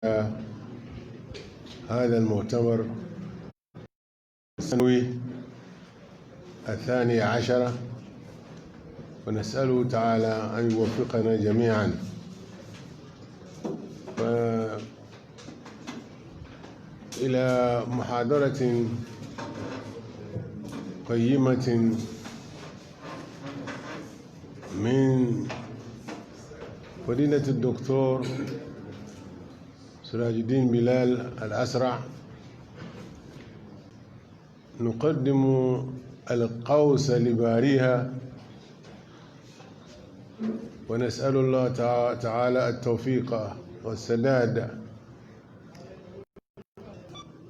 هذا المؤتمر السنوي 12، ونسأله تعالى أن يوفقنا جميعا. إلى محاضرة قيمة من فضيلة الدكتور سراج الدين بلال الأسرع، نقدم القوس لباريها، ونسأل الله تعالى التوفيق والسداد،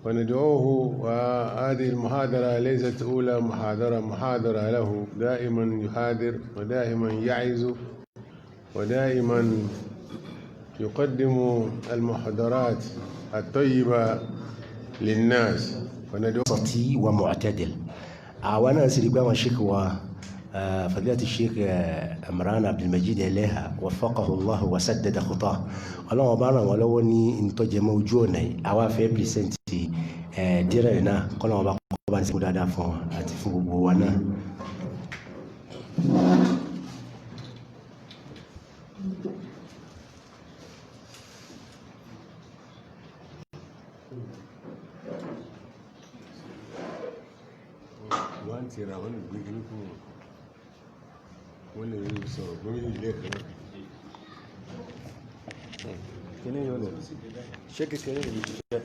وندعوه. وهذه المحاضرة ليست أولى محاضرة له، دائما يحاضر ودائما يعظ ودائما يقدم المحاضرات الطيبة للناس، وندعو وسطي ومعتدل. Àwa náà sì rí pé àwọn sheikh wa, fadilati sheikh Imran Abdulmajid Eleha, وفقه الله وسدد خطاه, Ọlọ́run bá ràn wọ́n lọ́wọ́ ní ìtọ́jẹmọ́ ojú ọ̀nà yìí. Àwa fẹ́ present dírẹ̀ náà, kọ́lọ́run bá kọ́ bá ní sẹ́kù dáadáa fún wọn àti fún gbogbo wa náà. Wọ́n ti ra, wọ́n lè gbé kíní fún wọn, wọ́n lè sọ̀rọ̀ gómìnà ilé ẹ̀kọ́ náà. Kíní yóò lọ, ṣé kékeré yìí ṣiṣẹ́?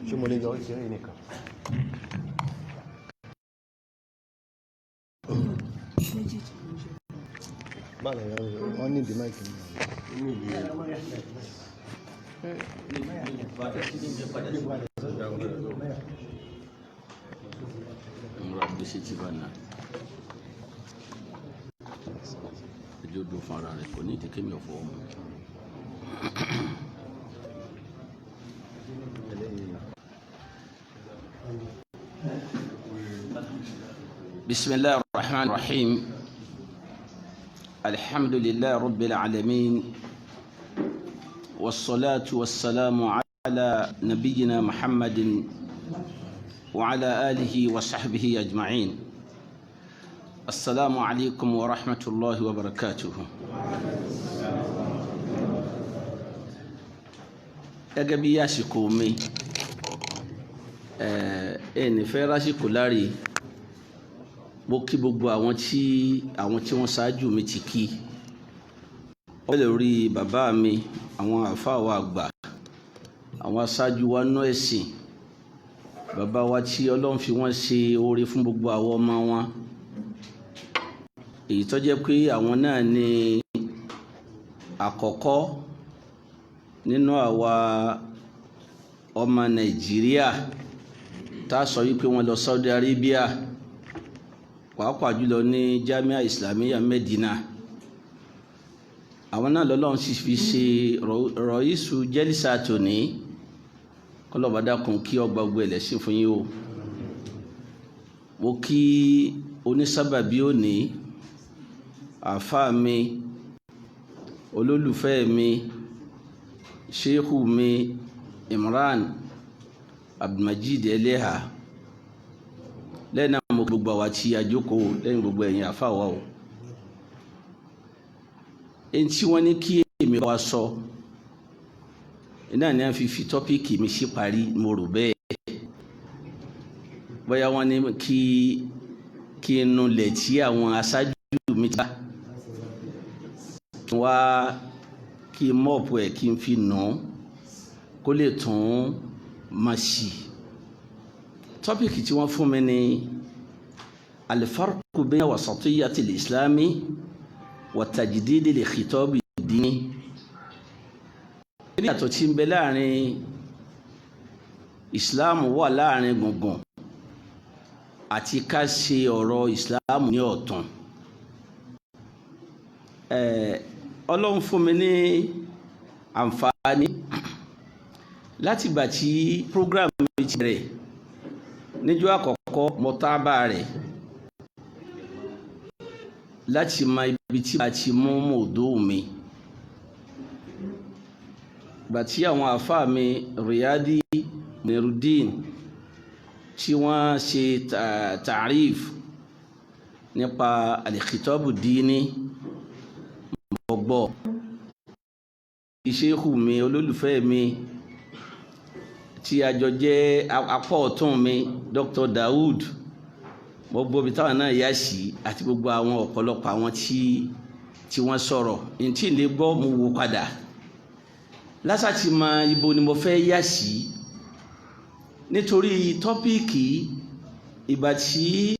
Ṣé mo lè yọ kékeré yìí nìkan? Báwo ni wọ́n ní ìdí mic ni? Múra gbèsè tí bá nà ẹjọ́ dùn fún ara rẹ̀, kò ní ìdíkẹ́ mi ọ̀fọ̀ ọmọ. بسم الله الرحمن الرحيم، الحمد لله رب العالمين، والصلاة والسلام على نبينا محمد وعلى آله وصحبه أجمعين. السلام عليكم ورحمة الله وبركاته. Gẹ́gẹ́ bí àsìkò mi, ẹnì fẹ́ rásìkò láre, mo kí gbogbo àwọn tí wọ́n ṣáájú mi ti kí ọ lè rí bàbá mi, àwọn àfáà wa àgbà, àwọn aṣáájú wa nú ẹ̀sìn, bàbá wa tí Ọlọ́run fi wọ́n ṣe oore fún gbogbo àwọn ọmọ wọn, èyí tó jẹ́ pé àwọn náà ní àkọ́kọ́ nínú àwa ọmọ Nàìjíríà tá a sọ wípé wọ́n lọ Saudi Arabia, pàápàá jùlọ ní Jamia Islamiyya Medina. Àwọn náà lọ́lọ́run sì fi ṣe rọ̀ísù jẹ́lísà tòní. Kọlọ́ba dákun kí ọgbà gbogbo ẹlẹ́sìn fún yín o. Mo kí onísábàbí òní, àáfàá mi, olólùfẹ́ mi, sheikhu mi Imran Abdulmajid Eleha. Lẹ́yìn náà, mo gbogbo àwa tí a jókòó lẹ́yìn gbogbo ẹ̀yin àáfàá wa o. Èyí tí wọ́n ní kí èmi wá sọ iná ni a fi topic mi sí parí. Mo rò bẹ́ẹ̀, bóyá wọ́n ní kí n nulẹ̀ tí àwọn aṣáájú mi ti bá kí n wá kí n mop ẹ̀, kí n fi nù ún kó lè tún máa ṣì. Topic tí wọ́n fún mi ní الفرق بين وسطية الإسلام وتجديد الخطاب الديني. Ní àtọ̀ tí ń bẹ láàrin Islam wà láàrin gbùngbùn àti ká ṣe ọ̀rọ̀ Islam ní ọ̀tún. Ọlọ́run fún mi ní àǹfààní látìgbà tí program mi ti bẹ̀rẹ̀. Níjọ́ àkọ́kọ́, mo tábà rẹ̀ láti mọ ibi tí a ti mú mòdó mi. Ìgbà tí àwọn àfáà mi Riyadi Nurudeen tí wọ́n ṣe tàríf nípa al-khitabu dini, mọ̀gbọ́ ìṣéhù mi, olólùfẹ́ mi tí a jọ jẹ́ apá ọ̀tún mi, Dr. Daoud, gbogbo ibi táwọn náà yá sí àti gbogbo àwọn ọ̀pọ̀lọpọ̀ àwọn tí wọ́n sọ̀rọ̀ ntí lè gbọ́, mo wò padà lásàtì mọ ibo ni mo fẹ́ yá sí nítorí tọ́píìkì. Ìgbà tí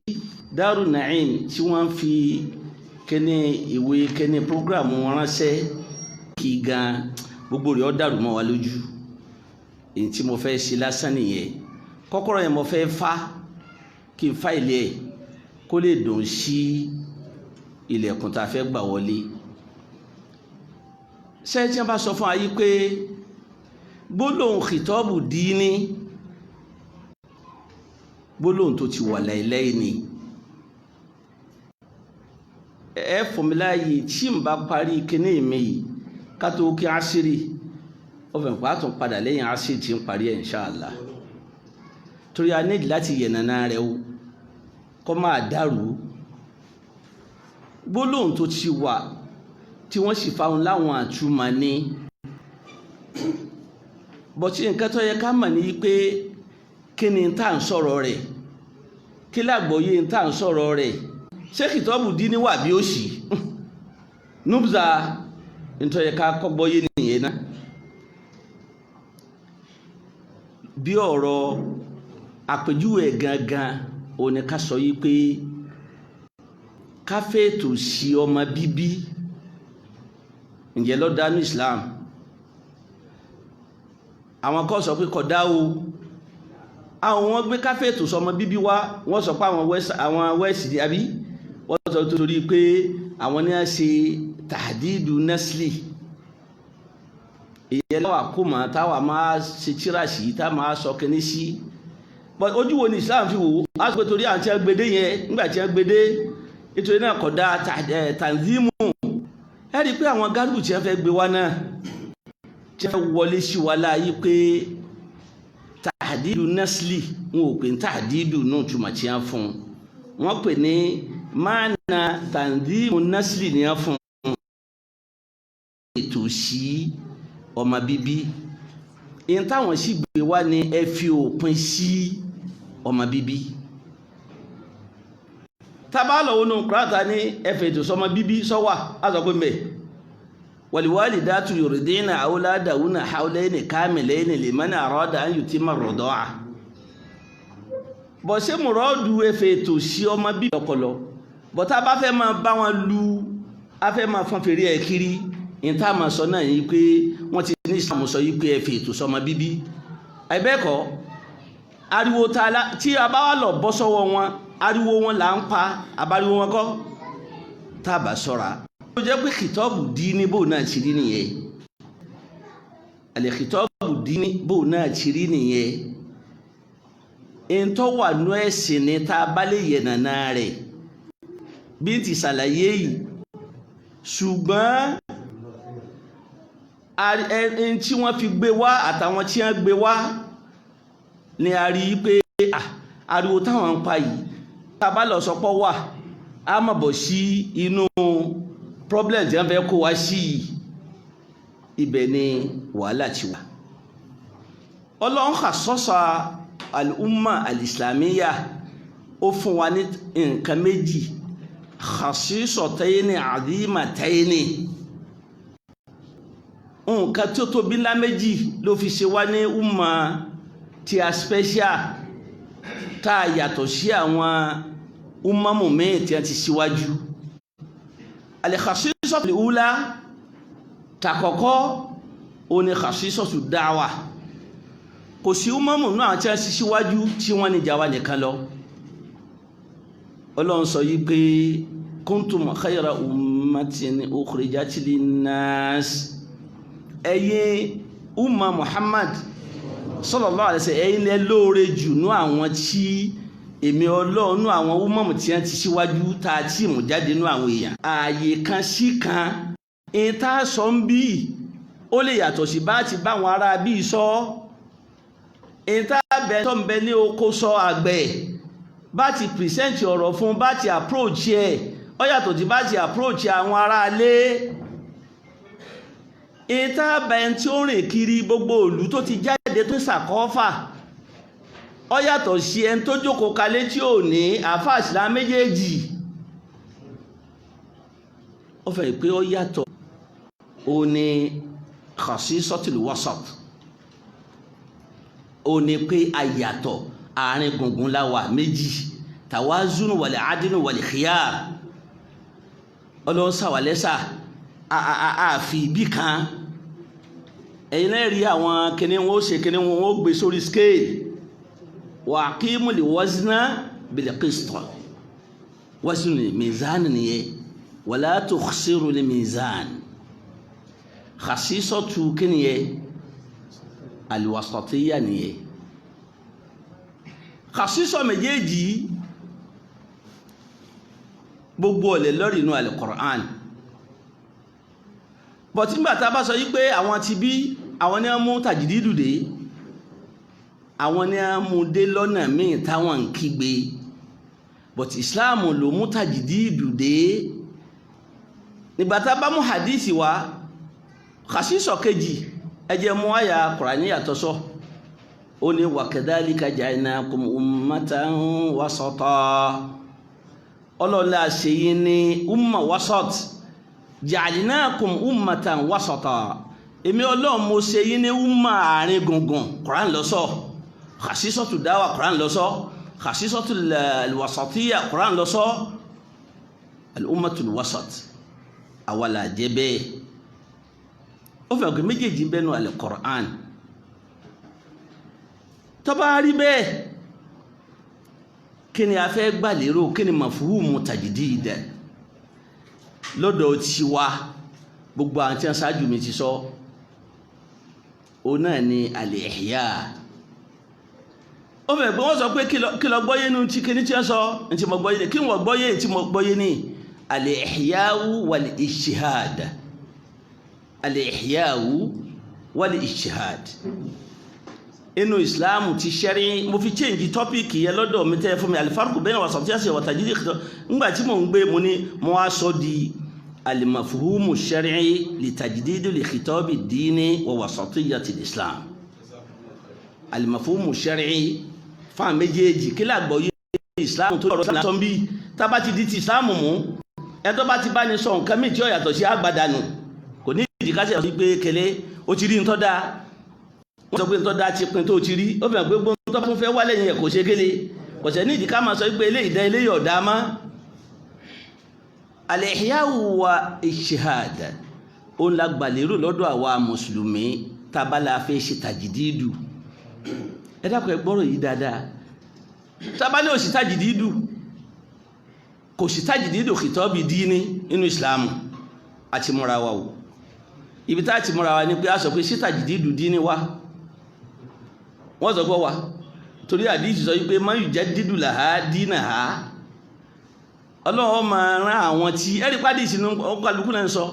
Daru Naim tí wọ́n fi kíní ìwé kíní program wọn ránṣẹ́ kí gan, gbogbo rẹ̀ ó dàrú mọ́ wa lójú. Èyí tí mo fẹ́ ṣe lásán nìyẹn. Kọ́kọ́rọ́ yẹn mo fẹ́ fa kí n fa ilé ẹ̀ kó lè dùn sí ilẹ̀kùn tá a fẹ́ gbà wọlé. Ṣé tí wọ́n bá sọ fún ayé pé gbólóhùn khitabu dini, gbólóhùn tó ti wà láìláì ni, ẹ fún mi láàyè tí n bá parí kíní mi yìí ká tó kí àṣírí ó fẹ́ pa á tún padà lẹ́yìn àṣírí tí ń parí ẹ̀, inṣàlá, torí a ní láti yẹ̀nàna rẹ̀ o kọ́ máa dàrú. Gbólóhùn tó ti wà tí wọ́n sì fáwọn láwọn àtúmọ̀ ní bọ̀tí nǹkan tó yẹ ká mọ̀ ní pé kí ni tá à ń sọ̀rọ̀ rẹ̀, kí lágbọ̀ọ́yé tá à ń sọ̀rọ̀ rẹ̀. Ṣé kìtọ́bù dín ní wà bí ó sì nubza nítorí ká kọ́gbọ́yé nìyẹn náà. Bí ọ̀rọ̀ àpèjúwe gangan òní ká sọ yìí pé ká fètò sí ọmọ bíbí, ǹjẹ́ ló dá ní Islam? Àwọn kan sọ pé kò dá o. Àwọn wọn gbé ká fètò sọmọ bíbí wá, wọ́n sọ pé àwọn west di àbí wọ́n sọ torí pé àwọn ní a ṣe tàdídù nẹ́sìlì. Ìyẹn lọ́wọ́ àkómọ táwa máa ṣe tíra sí, tá máa sọ kíní sí. Ojú wo ni Islam fi wò ó? A sọ pé torí àwọn tí wọ́n gbede yẹn nígbà tí wọ́n gbede, nítorí náà kò dá tanzimu. Ẹ rí i pé àwọn gárùbù tí wọ́n fẹ́ gbé wá náà, tí wọ́n wọlé sí wa láàyè pé tàdídù nẹ́sìlì, wọn ò pè ní tàdídù náà túmọ̀ tí wọ́n fún un, wọ́n pè ní máàna tanzimu nẹ́sìlì ni wọ́n fún un. Ètò sí ọmọ bíbí ìyẹn táwọn sì gbé wá ní ẹ fi òpin sí ọmọ bíbí. Tábà lọ́wọ́ nù kúrátà ní ẹfẹ̀ ètò sọmọ bíbí sọ́wà, á sọ pé mbẹ̀ wal-walidatu yurdina awladahunna hawlayni kamilayni liman arada an yutimma ar-rida'a. Bọ̀ ṣé mùrọ́dù ẹfẹ̀ ètò sí ọmọ bíbí ọpọlọ bọ̀ tá a bá fẹ́ máa bá wọn lu, a fẹ́ máa fọ́n fèrè ẹ̀ kiri, ìyẹn tá a máa sọ náà yìí pé wọ́n ti ní Islam sọ yìí pé ẹfẹ̀ ètò sọmọ bíbí. Àìbẹ́ẹ̀kọ́, ariwo tí a bá wà lọ bọ́ sọ́wọ́ wọn, ariwo wọn là ń pa, abariwo wọn kọ́ tá a bá sọ́ra. Ó jẹ́ pé kìtọ́ọ̀bù dín ní bóun náà ti rí nìyẹn. Àlẹ́ kìtọ́ọ̀bù dín ní bóun náà ti rí nìyẹn. Ntọ́ wà nú ẹ̀sìn ni tá a bá lè yẹ̀ nàna rẹ̀ bí ti ṣàlàyé yìí, ṣùgbọ́n ẹni tí wọ́n fi gbé wá àtàwọn tí wọ́n gbé wá ni a rí i pé ariwo táwọn ń pa yìí, tá a bá lọ sọpọ́ wà á mọ̀ bọ̀ sí inú problem tí wọ́n fẹ́ kó wá sí yìí, ibẹ̀ ni wàhálà ti wà. Ọlọ́run kà sọ́sà al-umma al-islamiyya, ó fún wa ní nǹkan méjì, khasisatayni adhimatayni, nǹkan tó tóbi ńlá méjì ló fi ṣe wá ní umma tí a special, tá a yàtọ̀ sí àwọn umamu míì tí a ti síwájú. Al-khasisatu al-ula, tàkọ́kọ́ ó ní khasisatu da'wa. Kò sí umamu náà tí a ti síwájú tí wọ́n ní jàwá nìkan lọ. Ọlọ́run sọ yìí pé kuntum khayra ummatin ukhrijat linnas, ẹ̀yin umma Muhammad sallallahu alaihi wasallam, ẹ̀yin lẹ lóore jù nú àwọn tí èmi Ọlọ́run, nú àwọn umamu tí wọ́n ti síwájú tá a ti mú jáde nú àwọn èèyàn. Ààyè kan sí kan ìta sọ ń bí Ó lè yàtọ̀ sí bá ti báwọn ará bíi sọ. Ìtàbẹ̀ tó ń bẹ ní oko sọ àgbẹ̀, bá ti present ọ̀rọ̀ fún, bá ti approach ẹ̀, ó yàtọ̀ sí bá ti approach àwọn ará ilé. Ìtàbẹ̀ tí ó rìn kiri gbogbo ìlú tó ti jáde tó ń ṣàkọ́fà, ó yàtọ̀ sí ẹni tó jókòó kalẹ̀ tí ò ní àáfàá ìsìlá méjèèjì. Ó fẹ́ pé ó yàtọ̀. Ó ní khasisatul wasat, ó ní pé a yàtọ̀, àárín gbùngbùn la wà méjì, tawazunu wal adlu wal khiyar. Ọlọ́run sàwálẹ́sà àfi ibì kan. Ẹ̀yin náà rí àwọn kíní wọn ó ṣe kíní wọn ó gbé sórí scale. Wa aqimul wazna bil qist, waznu mizan nìyẹn, wala tukhsiru l mizan. Khasisatu kíni yẹ? Alwasatiyya nìyẹn. Khasisọ méjèèjì gbogbo ọ̀lẹ̀ lórí inú al-Qur'an. But nígbà tá a bá sọ yí pé àwọn ti bí àwọn ní wọ́n mú tàjídìdù dé, àwọn ní wọ́n mú dé lọ́nà míì táwọn ń kígbe, but Islam ló mú tàjídìdù dé. Nígbà tá a bá mú hadith wá, khasisọ kejì, ẹ jẹ́ mú àyà Kùránì yàtọ̀ sọ. Ó ní wa kadhalika ja'alnakum ummatan wasata. Ọlọ́lá ṣe yín ní umma wasat, ja'alnakum ummatan wasata. Èmi Ọlọ́run mo ṣe yín ní umma àárín gbùngbùn. Kùránì ló sọ khasisatu dáwà, Kùránì ló sọ khasisatu alwasatiyya, Kùránì ló sọ al-ummatul wasat. Àwa là jẹ́ bẹ́ẹ̀. Ó fẹ́ kí méjèèjì bẹ́nu al-Qur'an. Tó bá rí bẹ́ẹ̀, kí ni a fẹ́ gbà lérò? Kí ni mafhumu tajdid lọ́dọ̀ tiwa? Gbogbo àwọn tí wọ́n ṣáájú mi ti sọ, òun náà ni al-ihya. Ó fẹ́ pé wọ́n sọ pé kí lọ gbọ́yé nu tí kíní tí wọ́n sọ ní tí mo gbọ́yé ní kí wọ́n gbọ́yé tí mo gbọ́yé ní al-ihya'u wal-ijtihad. Al-ihya'u wal-ijtihad inú Islam ti ṣẹ́rí. Mo fi change topic yẹn lọ́dọ̀ mi tẹ́ fún mi, al-farqu bayna wasatiyyati wa tajdid. Ńgbà tí mò ń gbé, mo ní mo wá sọ di al-mafhumu shar'i li tajdid li khitab ad-dini wa wasatiyyati al-Islam. Al-mafhumu shar'i fáwọn méjèèjì, kí lágbọ́ yé Islam tó lọ́rọ̀ Islam bí tá bá ti di ti Islam mú, ẹ tó bá ti bá ní sọ nǹkan míì tí ó yàtọ̀ sí àgbàdànù, kò ní ìdí ká sì sọ pé kele ó ti rí ń tọ́ dáa. Wọ́n sọ pé ń tọ́ da ti pin tó ti rí, ó fihàn pé gbogbo tó tún fẹ́ wá lẹ́yìn ẹ̀ kò ṣe kele, kò sẹ́ ní ìdí ká máa sọ pé eléyìí dá, eléyìí ọ̀dá mọ́. Al-ihya'u wa ijtihad, ó ń lágbàlérò lọ́dọ̀ àwa mùsùlùmí tábàlà fẹ́ ṣe tàjìdídù. Ẹ dákun, ẹ gbọ́rọ̀ yìí dáadáa. Tábàlà ò sí tàjìdídù, kò sí tàjìdídù khitabi dini nínú ìsìlámù, àti múra wa o. Ibi tá a ti múra wa ni pé a sọ pé sí tàjìdídù dini wa, wọ́n sọ pé wa torí àdíjì sọ wípé man yujaddidu laha dinaha. Ọlọ́run máa rán àwọn tí ẹ̀rí pàdé ìsinú ọkọ̀lùkù náà ń sọ,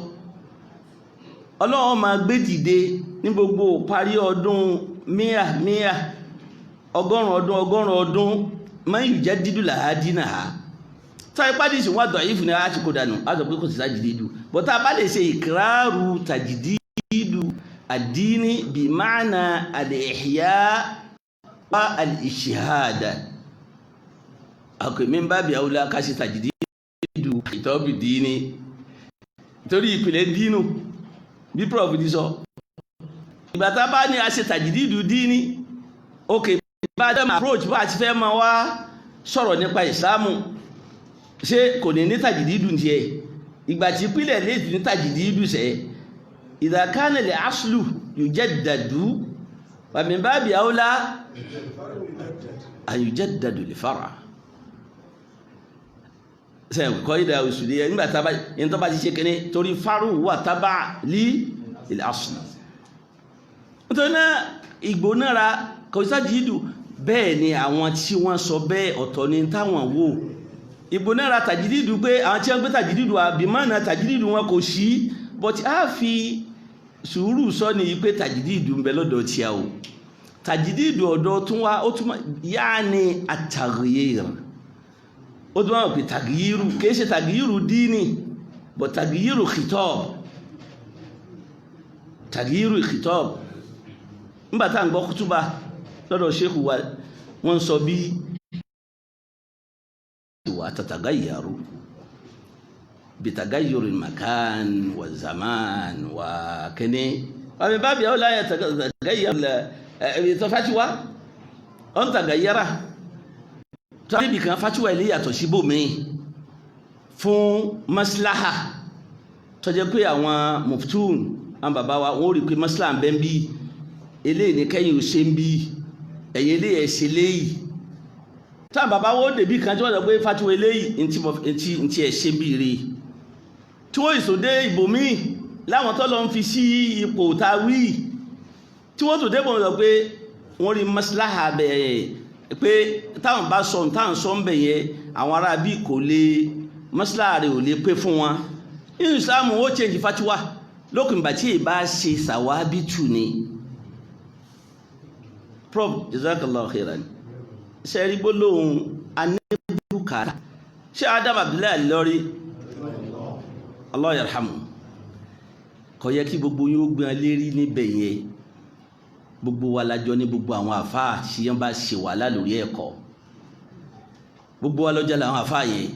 Ọlọ́run máa gbé dìde ní gbogbo parí ọdún míà míà, 100 ọdún, 100 ọdún, man yujaddidu laha dinaha. Táyé pàdé ìsìn wà dọ̀ ìfúnni á ti kó dànù, á sọ pé kò sí tàjìdídù bọ́tá bá lè ṣe ìkíráàrù tàjìdídù àdínní bí máàna al-ihya wa al-ijtihad. Àkè mi bá bí awúlá ká ṣe tàjìdídù ìtọ́bì dínní torí ìpìlẹ̀ dínú bí prof ti sọ. Ìgbà tá bá ní a ṣe tàjìdídù dínní, ok, bá a dẹ́ approach bá a ti fẹ́ máa wá sọ̀rọ̀ nípa ìsìlámù, ṣé kò ní ní tàjìdídù tiẹ̀? Ìgbà tí ìpìlẹ̀ lè ní tàjìdídù sẹ́, idha kana al-aslu yujaddadu wa min babi awla an yujaddadu al-fara'. Sẹ́yìn kọ́ ìdá òṣùlẹ̀ yẹn nígbà tá a bá yẹn tó bá ti ṣe kéne torí faru wà tábà lí al-asl. Nítorí náà ìgbónára kò sí tàjìdídù. Bẹ́ẹ̀ ni àwọn tí wọ́n sọ bẹ́ẹ̀, ọ̀tọ̀ ni táwọn wò. Ìgbónára tàjídìdù pé àwọn tí wọ́n gbé tàjídìdù àbí mọ́nà tàjídìdù wọn kò sí, but a fi Sùúrù sọ ni pé tàjídìdù ń bẹ lọ́dọ̀ tí a o. Tàjídìdù ọ̀dọ̀ tún wá, ó tún yá ni àtàgìyìr, ó tún wá pé tàgìyìrù kìí ṣe tàgìyìrù díìnì, bọ̀ tàgìyìrù khitab, tàgìyìrù khitab. Nígbà tá à ń gbọ́ kútúbà lọ́dọ̀ ṣéèkù wa, wọ́n ń sọ bí ìwà tàtàgáyàrú bitagayyuri makan wa zaman wa kini wa min babi aula ya tagayyar tó fatiwa ọ̀n tagayyara tó a níbi kan fatiwa ilé yàtọ̀ síbòmí fún maslaha, tó jẹ́ pé àwọn muftun, àwọn bàbá wa, wọ́n rí pé maslaha ń bẹ ń bí eléyìí ní kẹ́yìn ò ṣe ń bí ẹ̀yìn eléyìí ẹ̀ ṣe léyìí. Táwọn bàbá wo dèbí kan tí wọ́n sọ pé fatiwa eléyìí ntí ẹ̀ ṣe bí rí, tí wọ́n ìsòdé ìbòmí láwọn tó lọ ń fi sí ipò tá a wí, tí wọ́n tó débò sọ pé wọ́n rí maslaha bẹ̀rẹ̀ pé táwọn bá sọ táwọn sọ ń bẹ̀ yẹn, àwọn ará bí kò lè maslaha rẹ̀ ò lè pé fún wọn. Nínú Ìsìlámù, ó change fatiwa lókùn ìgbà tí ìbá ṣe sàwábìtù ni. Prof, jazakallahu khairan. Ṣe rí gbólóhùn anébùkárà ṣé Adam Abdullahi lórí, Allah yarhamu, kò yẹ kí gbogbo yóò gbọ́n lérí níbẹ̀ yẹn. Gbogbo wa lájọ ní gbogbo àwọn àfáà tí wọ́n bá ṣe wàhálà lórí ẹ̀kọ́, gbogbo wa lọ́jà làwọn àfáà yẹn.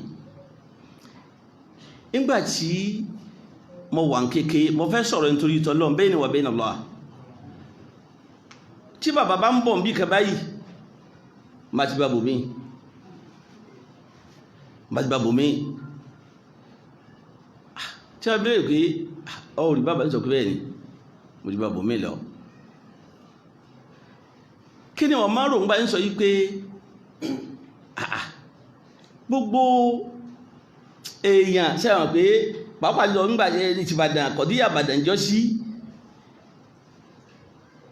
Nígbà tí mo wà ń kéke, mo fẹ́ sọ̀rọ̀ nítorí tọ́lọ́ bẹ́ẹ̀ ni wà bẹ́ẹ̀ ni Allah, tí bàbá bá ń bọ̀ bí kan báyìí, má ti bá bòmí, má ti bá bòmí, tí a bẹ̀rẹ̀ pé ọ rí bàbá sọ pé bẹ́ẹ̀ ni mo ti bá bòmí lọ. Kí ni wọ́n máa rò ń bá ń sọ yí pé gbogbo èèyàn sẹ́wọ̀n pé pàápàá lọ nígbà tí Ìbàdàn kọ̀díyà Ìbàdàn jọ sí,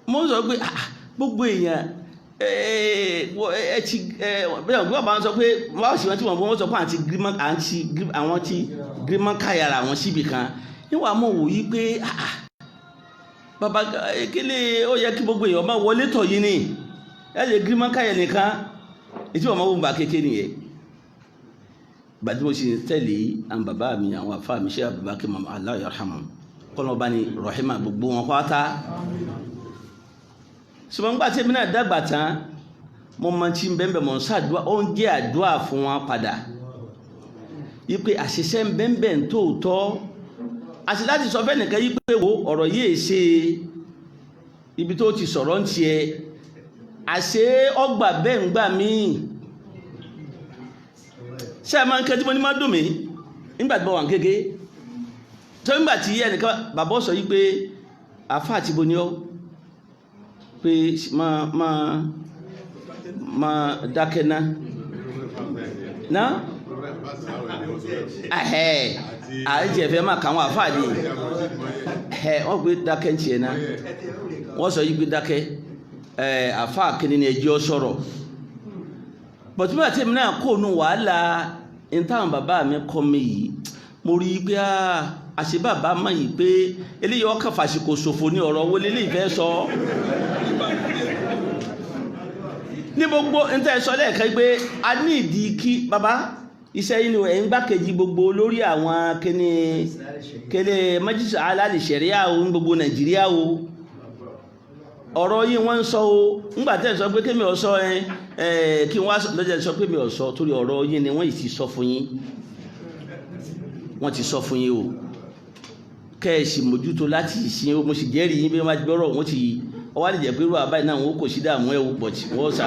mo ń sọ pé gbogbo èèyàn ẹ ti bẹ́ẹ̀ wọ́n bá ń sọ pé wọ́n sì wọ́n tí wọ́n sọ pé àwọn ti gírímọ̀ káyàrá àwọn síbì kan níwà mọ̀ wò yí pé bàbá kílé ó yẹ kí gbogbo èèyàn máa wọlé tọ̀ yín ni ẹ lè gírímọ̀ káyà nìkan ètí wọ́n máa wò ń bá kéke nìyẹn. Gbàtí mo sì tẹ̀lé àwọn bàbá mi, àwọn àfa mi, ṣé àbàbá kí màmá, Allah yarhamu, kọ́nà bá ní rahima gbogbo wọn pátá. Ṣùgbọ́n nígbà tí èmi náà dàgbà tán, mo máa ti ń bẹ́ẹ̀ mọ̀ ń ṣàdúrà, ó ń jẹ́ àdúrà fún wọn padà yí pé àṣìṣe ń bẹ́ẹ̀ ń tóòtọ́, àti láti sọ fẹ́ nìkan yí pé wo ọ̀rọ̀ yìí ṣe ibi tó ti sọ̀rọ̀ ń tiẹ̀, àṣé ọgbà bẹ́ẹ̀ ń gbà míì. Ṣé ẹ máa ń kẹ́ tí mo ní máa dùn mí nígbà tí mo wà ń kéke tó, nígbà tí ẹnìkan bàbá sọ yí pé àáfàá àti bo ni ọ́, pé máa máa máa dákẹ́ ná ná ẹ̀hẹ́ àìjẹ̀fẹ́ máa kà àwọn àáfàá ni ẹ̀ wọ́n gbé dákẹ́ ń tiẹ̀ ná, wọ́n sọ yí pé dákẹ́ ẹ̀ àáfàá kìíní ni ẹjọ́ sọ̀rọ̀. Bọ̀túbà tí èmi náà kó nu wàhálà ní táwọn bàbá mi kọ́ mi yìí, mo rí i pé àṣé bàbá mọ̀ yìí pé eléyìí ọkàn fàṣìkò ṣòfò ní ọ̀rọ̀ owó lélẹ́yìí fẹ́ sọ ní gbogbo níta sọ lẹ́ẹ̀kan pé a ní ìdí kí bàbá iṣẹ́ yìí ni ẹ̀ ń gbákejì gbogbo lórí àwọn kíní kíní májísà alálì ṣẹ̀ríà o ní gbogbo Nàìjíríà o. Ọ̀rọ̀ yìí wọ́n ń sọ o. Ńgbà tẹ́ ẹ̀ sọ pé kémi ọ̀ sọ ẹ ẹ kí wọ́n á lọ́jọ́ sọ pé mi ò sọ torí ọ̀rọ̀ yìí ni wọ́n yìí ti sọ fún yín, wọ́n ti sọ fún yín o, kẹ́ ẹ sì mójútó láti ìsìn o. Mo sì jẹ́rìí yín bí wọ́n bá ti gbọ́rọ̀ wọ́n ti ọwọ́ àlejò pé irú àbáyé náà wọ́n kò sí dààmú ẹ̀ wò, bọ̀tì wọ́n sá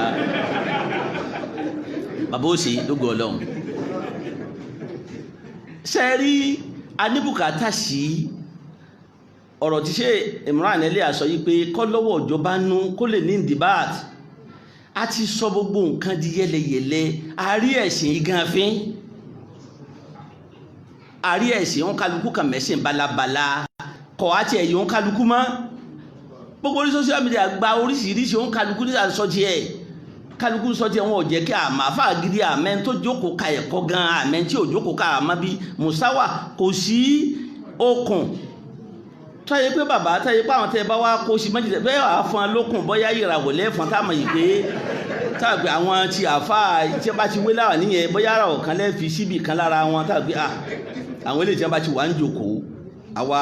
bàbá òsè lógo Ọlọ́run. Ṣe rí aníbùkátà sí ọ̀rọ̀ tí ṣe Imran Eleha sọ yìí pé kọ́ lọ́wọ́ ìjọba nú kó lè ní indibat. A ti sọ gbogbo nǹkan di yẹlẹyẹlẹ, a rí ẹ̀sìn igan fín, a rí ẹ̀sìn òun kálukú kan mẹ́sìn balabala kọ̀ á tiẹ̀ yìí òun kálukú mọ́. Gbogbo orí social media gba oríṣiríṣi, òun kálukú ní sọ tiẹ̀, kálukú sọ tiẹ̀. Wọn ò jẹ́ kí àmà fàgídí àmẹ́ tó jókòó ka ẹ̀kọ́ gan, àmẹ́ tí ò jókòó ka àmọ́ bí musawa kò sí okùn. Tọ́yẹ pé bàbá tọ́yẹ pé àwọn tẹ́ bá wá kó sí méjìlá bẹ́ẹ̀ wàá fún un lókun bóyá ìràwọ̀ lẹ́fọn táwọn yìí pé tàbí àwọn ti àfa tí wọ́n bá ti wé láwà níyẹn bóyá ìràwọ̀ kan lẹ́ẹ̀fi síbì kan lára wọn tàbí àwọn eléyìí tí wọ́n bá ti wà ń jòkó àwa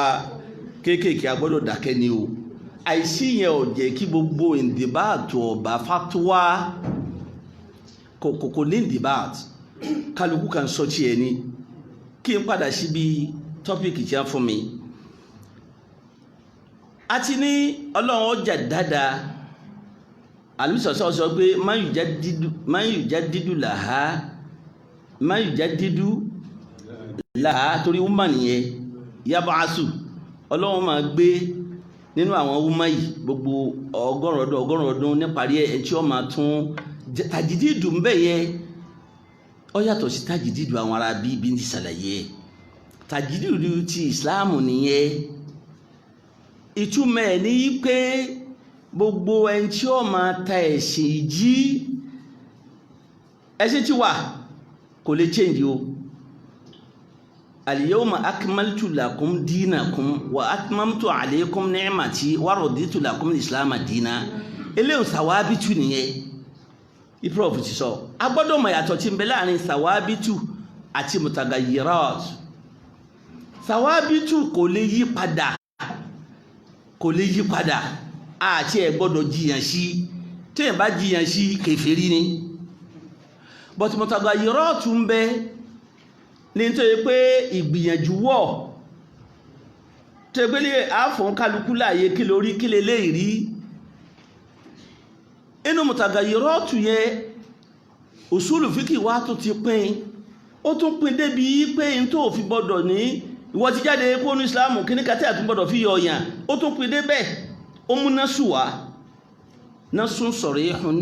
kéékèèké a gbọ́dọ̀ dákẹ́ ni o. Àìsí yẹn ò jẹ́ kí gbogbo ìdìbàtò ọ̀bà fatuwa kò ní ìdìbàtò kálukú kan sọ tiẹ̀ ni. Kí n padà síbi tọ́pìkì tí a fún mi. A ti ní ọlọ́run ọjà dáadáa àlùsọ̀sọ̀ sọ pé man yujaddidu làhá man yujaddidu làhá torí wúmà nìyẹn yab'asu ọlọ́run máa gbé nínú àwọn wúmà yìí gbogbo 100 ọdún níparí ẹ̀ tí ó máa tún tàjídìdù ń bẹ̀ yẹ ó yàtọ̀ sí tàjídìdù àwọn ará bíi bí ń ti ṣàlàyé ẹ̀. Tàjídìdù ti ìsìláàmù nìyẹn. Ìtumọ̀ ẹ̀ ní pé gbogbo ẹni tí ó máa ta ẹ̀sìn jí ẹ̀sìn ti wà kò lè change o. Al-yawma akmaltu lakum dinakum wa atmamtu alaykum ni'mati wa raditu lakum al-islama dina. Eléyìí sàwábìtù nìyẹn. Iprof ti sọ a gbọ́dọ̀ mọ̀ yàtọ̀ tí ń bẹ láàrin sàwábìtù àti mutagayirat. Sàwábìtù kò lè yí padà, kò lè yí padà, àti ẹ̀ gbọ́dọ̀ jiyàn sí. Téèyàn bá jiyàn sí kèfèrí ni. But mutagayirat ń bẹ nítorí pé ìgbìyànjú wọ̀ tó yẹ pé lè àfọ̀n kálukú láàyè kí lórí kí lè lè rí inú mutagayirọ́ọ̀tù yẹn. Usulu fíkì wá tó ti pín, ó tún pín débi pé n tó fi gbọ́dọ̀ ní ìwọ ti jáde kó ní Islam kí ní kàtí àtún gbọ́dọ̀ fi yọ ọ̀yàn, ó tún pín débẹ̀. Ó mú násù wá, násù sarihun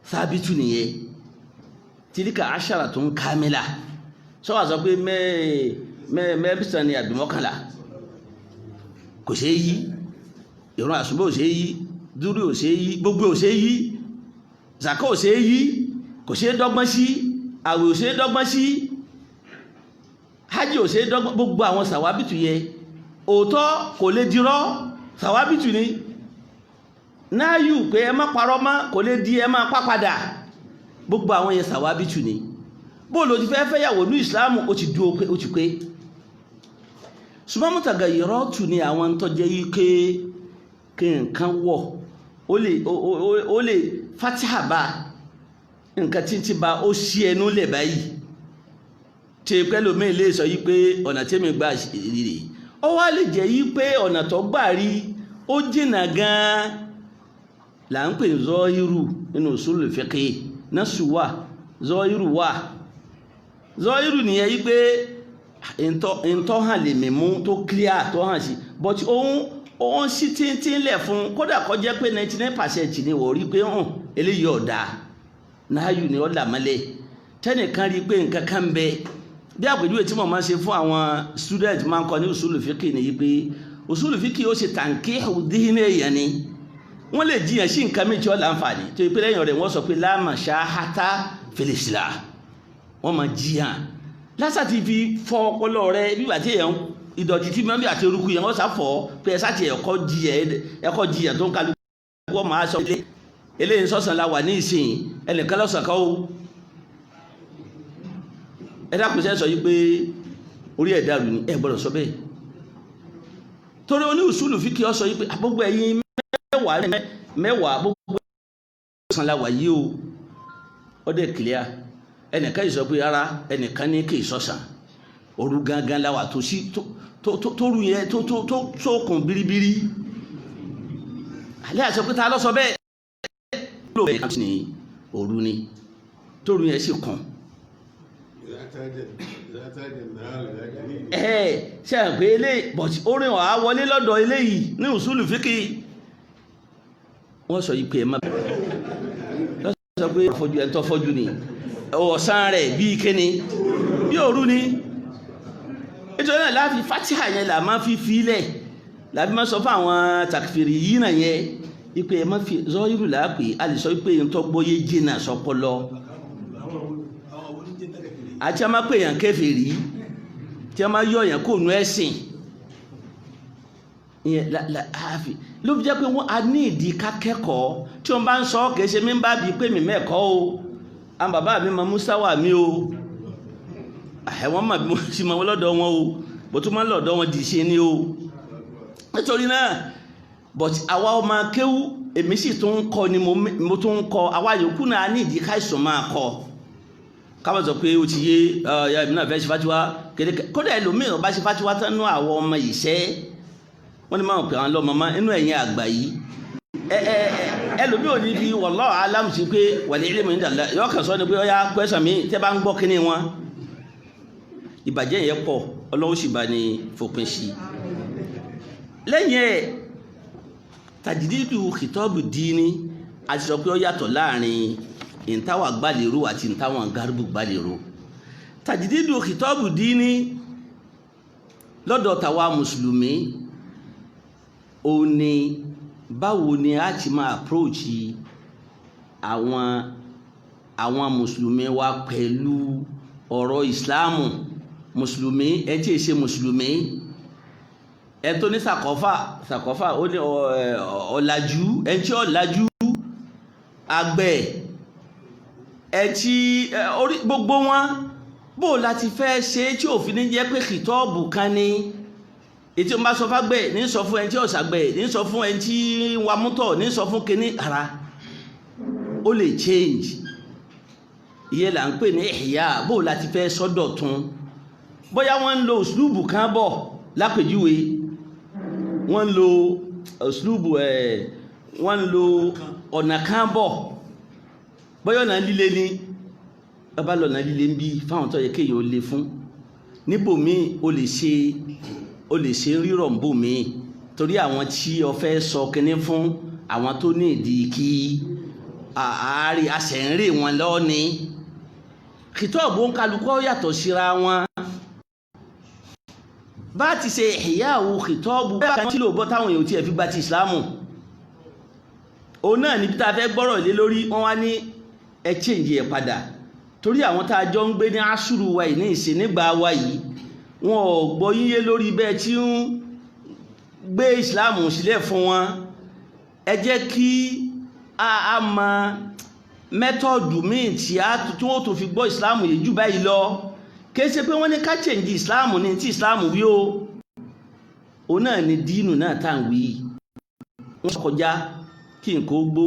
sábìtù nìyẹn, tìlíkà asharatun kamila. Sọ wà sọ pé mẹ́ẹ̀mẹ́sàn ni àbí mọ́kànlá kò ṣeé yí, ìrun àsùnbọ̀ ò ṣeé yí, dúró ò ṣeé yí, gbogbo ò ṣeé yí, zaka ò ṣeé yí, kò ṣeé dọ́gbọ́n sí, àwẹ̀ ò ṣeé dọ́gbọ́n sí, hajj ò ṣeé dọ́gbọ́n. Gbogbo àwọn sàwábìtù yẹ òótọ́ kò lè dirọ́, sàwábìtù ni. Náàyù pé ẹ má parọ́ mọ́ kò lè di ẹ má pa padà, gbogbo àwọn yẹn sàwábìtù ni. Bóòlù ti fẹ́ fẹ́yàwó ní ìsìláàmù ó ti dúró pé ó ti pé. Ṣùgbọ́n mutagayirọ́tù ni àwọn tó jẹ́ yí pé kí nǹkan wọ̀ ó lè fatiha bá nǹkan títí bá ó sí ẹnu lẹ̀ báyìí tí pẹ́lú mi lè sọ yí pé ọ̀nà tí mi gbà rè ó wá lè jẹ́ yí pé ọ̀nà tó gbà rí ó jìnnà gan-an là ń pè zọ́hírù nínú usulul fiqh. Násù wà, zọ́hírù wà. Zọ́hírù nìyẹn yí pé ntọ́ hàn lè mímú tó clear tó hàn sí, but òun sí tíntín lẹ̀ fún kódà kó jẹ́ pé 99% ni wọ́n rí pé hàn eléyìí ọ̀dà náàyù ni ọ̀là mọ́lẹ̀. Tẹ́nìkan rí pé nǹkan kan ń bẹ bí àpèjúwe tí mo máa ń ṣe fún àwọn student máa ń kọ́ ní usulu fiqh nìyí pé usulu fiqh ó ṣe tàǹkì dín èèyàn ni wọ́n lè jiyàn sí nǹkan méjì ọ̀là àǹfààní tó yẹ pé lẹ́yìn rẹ̀ wọ́n sọ pé la mashahata fil islam, wọ́n máa jiyàn lásà ti fi fọ ọpọlọ rẹ bíbà tí èèyàn ìdọ̀tí tí mọ́bí àti eruku yẹn wọ́n sá fọ́ pé ẹ sáti ẹ̀kọ́ jiyàn tó ń kálukú wọ́n máa sọ ilé eléyìí sọ̀sán la wà ní ìsìn ẹnìkan lọ́sàn kan ó ẹ dákun sẹ́ sọ yìí pé orí ẹ̀ dàrú ni ẹ gbọ́dọ̀ sọ bẹ́ẹ̀ torí oní usulu fi kí ọ sọ yìí pé gbogbo ẹ̀yin mẹ́wàá gbogbo sọ̀sán la wà yìí o ó dẹ̀ clear. Ẹnìkan yìí sọ pé rárá ẹnìkan ní kì í sọ̀sán òru gangan la wà tó sí tó rú yẹn tó tó tó sókun biribiri alẹ́ àti sọ pé ta ló sọ bẹ́ẹ̀ ló bẹ́ẹ̀ ní òru ni tóru yẹn sì kàn. Ẹ ṣe à ń pé eléyìí but orin ọ̀há wọlé lọ́dọ̀ eléyìí ní usulu fíkì wọ́n sọ yìí pé ẹ má bẹ̀rẹ̀ sọ pé afọ́jú ẹ̀ ń tọ́ fọ́jú ni ọ̀sán rẹ̀ bíi kíni bí òru ni. Nítorí náà láti fatiha yẹn là máa fi filẹ̀ làbí máa sọ fún àwọn takfiri yìí náà yẹn ipe ẹ má fi zọ́ọ́yìrù làápè a lè sọ pé n tó gbóyè jìnnà sọpọlọ àti a máa pè yàn kèfèrí tí a máa yọ yàn kó nu ẹ̀sìn. Ìyẹn la la àfi ló fi jẹ́ pé wọ́n a ní ìdí ká kẹ́kọ̀ọ́. Tí wọ́n bá ń sọ, kìí ṣe mí ń bá bíi pé mi mẹ́kọ̀ọ́ o. Àwọn bàbá mi mọ musawa mi o, ẹ̀wọ̀n mà bí mo ti mọ wọn lọ́dọ̀ wọn o, bó tún máa ń lọ́dọ̀ wọn dì í ṣe ni o. Nítorí náà, but àwa ọmọ akéwú, èmi sì tún ń kọ́ ni, mo tún ń kọ́ àwa yòókù náà. A ní ìdí káìsàn máa kọ́, káwọn sọ pé ó ti yé ẹ, èmi náà fẹ́ ṣe fatiwa kéde. Kódà ẹlòmíràn bá ṣe fatiwa tán nú àwọn ọmọ ìṣẹ́, wọ́n ní máa pè àwọn lọ́mọ mọ́ inú ẹ̀yìn àgbà yìí. Ẹ ẹ ẹ ẹlòmíì ò ní fi wallahu alam sí pé wal ilmu indallah, yọ kàn sọ ni pé ọyá kwẹ́sàn mi tẹ́ bá ń gbọ́ kínní wọn. Ìbàjẹ́ yẹn pọ̀, Ọlọ́run sì bá ní fòpin sí i. Lẹ́yìn ẹ̀, tàjídìdù kìtọ́ọ̀bù díní, a ti sọ pé ó yàtọ̀ láàrin ìntàwà gbàlérò àti ìntàwọn gárùbù gbàlérò. Tàjídìdù kìtọ́ọ̀bù díní lọ́dọ̀ tàwa mùsùlùmí, ó ní báwo ni a ti máa approach àwọn mùsùlùmí wa pẹ̀lú ọ̀rọ̀ ìsìláàmù. Mùsùlùmí, ẹ tí ì ṣe mùsùlùmí, ẹ tó ní sàkọ́fà, sàkọ́fà ó ní ọ̀làjú, ẹ tí ọ̀làjú, àgbẹ̀, ẹ tí orí gbogbo wọn, bó o láti fẹ́ ṣe tí òfin ní jẹ́ pé kìtọ́ọ̀bù kan ní ètí wọn bá sọ fágbẹ̀, ní sọ fún ẹni tí ọ̀sàgbẹ̀, ní sọ fún ẹni tí ń wa mọ́tò, ní sọ fún kinní ara, ó lè change. Ìyẹn là ń pè ní ìyá. Bó o láti fẹ́ sọ́dọ̀ tún, bóyá wọ́n ń lo òṣùlùbù kan bọ̀, lápèjúwe, wọ́n ń lo òṣùlùbù ẹ̀, wọ́n ń lo ọ̀nà kan bọ̀, bóyá ọ̀nà líle ni. Bàbá lọ́nà líle ń bí fáwọn tó yẹ kéèyàn ó le fún níbòmíì, ó lè ṣe rírọ̀ níbòmíì, torí àwọn tí o fẹ́ sọ kinní fún, àwọn tó ní ìdí kí àárí àṣẹ̀ǹrè wọn lọ́ọ́ni. Kìtọ́ọ̀bù ń kálukọ́ yàtọ̀ síra wọn. Bá ti ṣe ìyáwó kìtọ́ọ̀bù bẹ́ẹ̀ kan tí lò bọ́ táwọn èèyàn tí ẹ̀ fi gba ti ìsìlámù, òun náà níbi tá a fẹ́ gbọ́rọ̀ lé lórí. Wọ́n wá ní ẹ change ẹ̀ padà, torí àwọn tá a jọ ń gbé ní asúrù wa yìí, ní ìsìn nígbà wa yìí, wọn ò gbọ́ yíyé lórí bẹ́ẹ̀ tí ń gbé ìsìlámù sílẹ̀ fún wọn. Ẹ jẹ́ kí a mọ method míì tí wọ́n tó fi gbọ́ ìsìlámù yìí jù báyìí lọ. Kìí ṣe pé wọ́n ní ká change ìsìlámù ní tí ìsìlámù wí o. Òun náà ni dínú náà tá à ń wí. Wọ́n kọjá kí nǹkan ó gbó,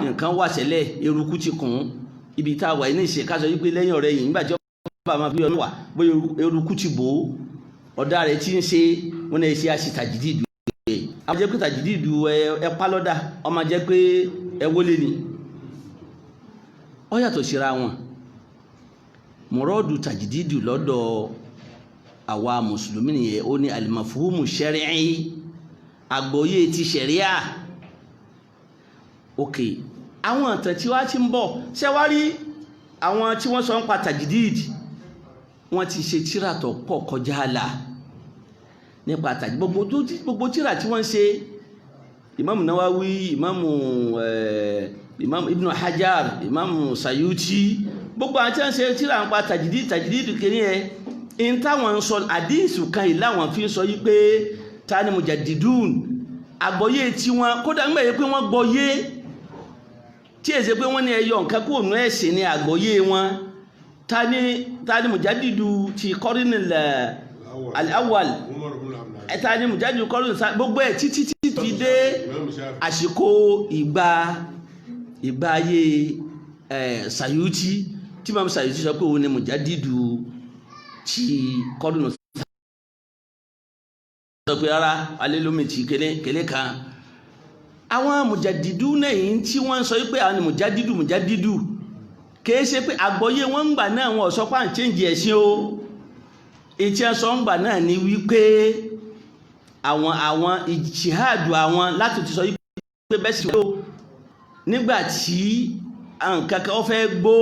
nǹkan wà sẹ́lẹ̀, eruku ti kùn ún. Ibi tá a wà ní ìṣe, ká sọ wípé lẹ́yìn ọ̀rẹ́ yìí, nígbà tí ọba máa fi ọdún wà, bóyá eruku ti bò ó, ọ̀dà rẹ̀ ti ń ṣe, wọ́n náà ṣe àṣì tàjídìdù ẹ̀. Àwọn jẹ́ pé tàjídìdù ẹ pálọ́dà, ọmọ jẹ́ pé ẹ wọlé ni, ó yàtọ̀ síra wọn. Mọ̀rọ́dù tàjídìdù lọ́dọ̀ àwa mùsùlùmí nìyẹn. Ó ní alimafuhumu ṣẹ́rí'í, àgbọ́yé ti ṣẹ̀ríà. Ok, àwọn ìtàn tí wàá ti ń bọ̀ ṣé wá rí, àwọn tí wọ́n sọ ń pa tàjídìdì, wọ́n ti ṣe tírà tó pọ̀ kọjá àlà nípa tàjí. Gbogbo tírà tí wọ́n ń ṣe, Ìmáàmù Nawawi, Ìmáàmù Ibn Hajar, Ìmáàmù Sayuti, gbogbo àwọn tí wọ́n ń ṣe tírà ń pa tàjídìdì, tàjídìdì kìíní ẹ̀ ń táwọn ń sọ, àdínsù kan yìí láwọn fi ń sọ yí pé ta ni mujadidun, àgbọ́yé tí wọ́n kódà ń gbẹ̀yẹ pé wọ́n gbọ́yé tí èsè pé wọ́n ní ẹyọ nǹkan kó nù ẹ̀sìn ní àgbọ́yé wọn. Ta ni mujadidu ti kọ́rínì al-awwal, ta ni mujadidu kọ́rínì, gbogbo ẹ̀ títí tí fi dé àsìkò ìgbà ayé Sayuti, tí Imam Sayuti sọ pé òun ni mujadidu ti kọ́rínì, sọ pé rárá, alélómi ti kélé kélé kan. Àwọn mujadidu náà yìí tí wọ́n ń sọ pé àwọn ni mujadidu, mujadidu kìí ṣe pé àgbọ́yé wọn ń gbà náà, wọn ò sọ pé à ń change ẹ̀sìn o. Ètí ẹ̀ sọ ń gbà náà ni wípé àwọn ìjìhádù àwọn láti ti sọ wípé bẹ́ẹ̀ sì wọ́n nígbà tí nǹkan kan fẹ́ gbó